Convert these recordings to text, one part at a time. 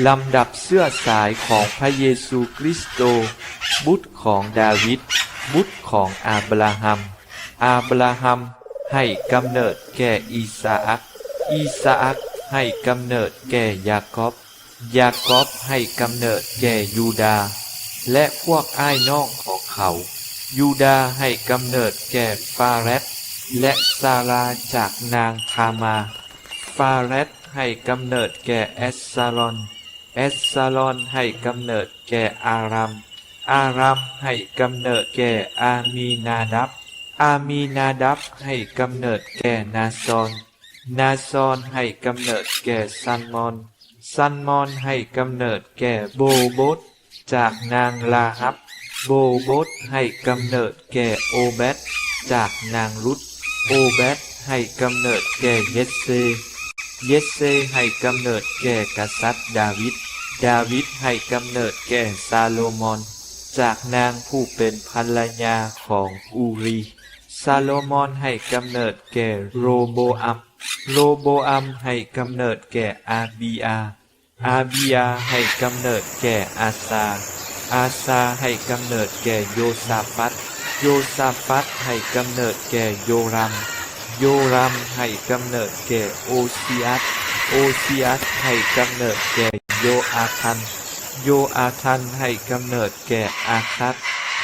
ລຳດັບເຊື້ອສາຍຂອງພະເຢຊູຄຣິສໂຕ, ບຸດຂອງດາວິດ, ບຸດຂອງອາບຣາຮັມ. ອາບຣາຮັມໃຫ້ກຳເນີດແກ່ອີສາອັກ, ອີສາອັກໃຫ້ກຳເນີດແກ່ຢາກອບ, ຢາກອບໃຫ້ກຳເນີດແກ່ຢູດາ ແລະ ພວກອ້າຍນ້ອງຂອງເຂົາ. ຢູດາໃຫ້ກຳເນີດແກ່ຟາເຣດ ແລະ ຊາຣາຈາກນາງທາມາ. ຟາເຣດໃຫ້ກຳເນີດແກ່ແອັບຊາລອນ, ແອັບຊາລອນໃຫ້ກຳເນີດແກ່ອາຣາມ, ອາຣາມໃຫ້ກຳເນີດແກ່ອາມີນາດັບ, ອາມີນາດັບໃຫ້ກຳເນີດແກ່ນາຊອນ, ນາຊອນໃຫ້ກຳເນີດແກ່ຊາມມອນ, ຊາມມອນໃຫ້ກຳເນີດແກ່ໂບໂບດຈາກນາງລາຮັບ, ໂບໂບດໃຫ້ກຳເນີດແກ່ໂອແບັດຈາກນາງລຸດ, ໂອແບັດໃຫ້ກຳເນີດແກ່ເຢດເຊ, ເຢດເຊໃຫ້ກຳເນີດແກ່ກະສັດດາວິດ, ດາວິດໃຫ້ກຳເນີດແກ່ຊາໂລມອນຈາກນາງຜູ້ເປັນພັນລະຍາຂອງອູຣີ, ຊາໂລມອນໃຫ້ກຳເນີດແກ່ໂຣໂບອາມ, ໂຣໂບອາມໃຫ້ກຳເນີດແກ່ອາບີອາ, ອາບີອາໃຫ້ກຳເນີດແກ່ອາຊາ, ອາຊາໃຫ້ກຳເນີດແກ່ໂຢຊາຟັດ, ໂຢຊາຟັດໃຫ້ກຳເນີດແກ່ໂຢຣາມ, ໂຢຣາມໃຫ້ກຳເນີດແກ່ໂອຊີອັດ, ໂອຊີອັດໃຫ້ກຳເນີດແກ່ໂຢອາທັນ, ໂຢອາທັນໃຫ້ກຳເນີດແກ່ອາຄັດ,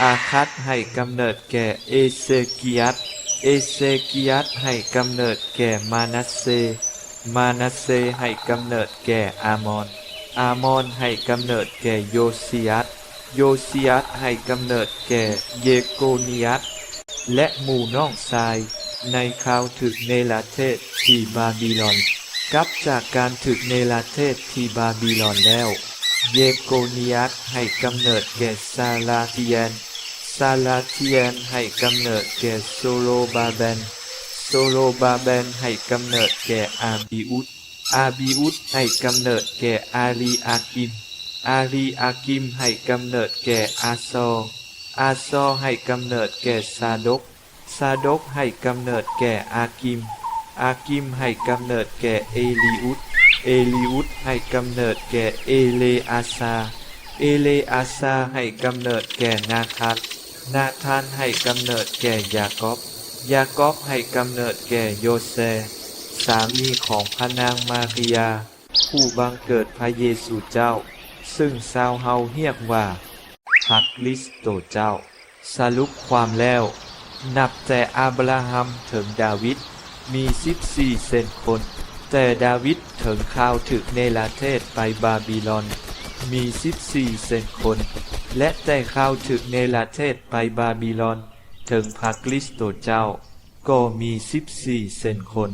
ອາຄັດໃຫ້ກຳເນີດແກ່ເອເຊກີອັດ, ເອເຊກີອັດໃຫ້ກຳເນີດແກ່ມານາເຊ, ມານາເຊໃຫ້ກຳເນີດແກ່ອາມອນ, ອາມອນໃຫ້ກຳເນີດແກ່ໂຢຊີອັດ, ໂຢຊີອັດໃຫ້ກຳເນີດແກ່ເຢໂກນີອັດ ແລະ ໝູ່ນ້ອງຊາຍ ໃນຄາວຖືກເນລະເທດທີ່ບາບີລອນ. ກັບຈາກການຖືກເນລະເທດທີ່ບາບີລອນແລ້ວ, ເຢໂກນີອັດໃຫ້ກຳເນີດແກ່ຊາລາທຽນ, ຊາລາທຽນໃຫ້ກຳເນີດແກ່ໂຊໂລບາແບນ, ໂຊໂລບາແບນໃຫ້ກຳເນີດແກ່ອາບີອຸດ, ອາບີອຸດໃຫ້ກຳເນີດແກ່ອາລີອາກິມ, ອາລີອາກິມໃຫ້ກຳເນີດແກ່ອາຊໍ, ອາຊໍໃຫ້ກຳເນີດແກ່ຊາດົກ, ຊາດົກໃຫ້ກຳເນີດແກ່ອາກິມ, ອາກິມໃຫ້ກຳເນີດແກ່ເອລີອຸດ, ເອລີອຸດໃຫ້ກຳເນີດແກ່ເອເລອາຊາ, ເອເລອາຊາໃຫ້ກຳເນີດແກ່ນາທານ, ນາທານໃຫ້ກຳເນີດແກ່ຢາກອບ, ຢາກອບໃຫ້ກຳເນີດແກ່ໂຢເຊ, ສາມີຂອງພະນາງມາຣິຍາ ຜູ້ບັງເກີດພະເຢຊູເຈົ້າ, ຊຶ່ງຊາວເຮົາຮຽກວ່າພະຄຣິສໂຕເຈົ້າ. ສະຫຼຸບຄວາມແລ້ວ, ນັບແຕ່ອາບຣາຮັມເຖິງດາວິດ ມີສິບສີ່ເຊັ່ນຄົນ, ແຕ່ດາວິດເຖິງຄາວຖືກເນລະເທດໄປບາບີລອນ ມີສິບສີ່ເຊັ່ນຄົນ, ແລະ ແຕ່ຄາວຖືກເນລະເທດໄປບາບີລອນເຖິງພະຄຣິສໂຕເຈົ້າ ກໍມີສິບສີ່ເຊັ່ນຄົນ.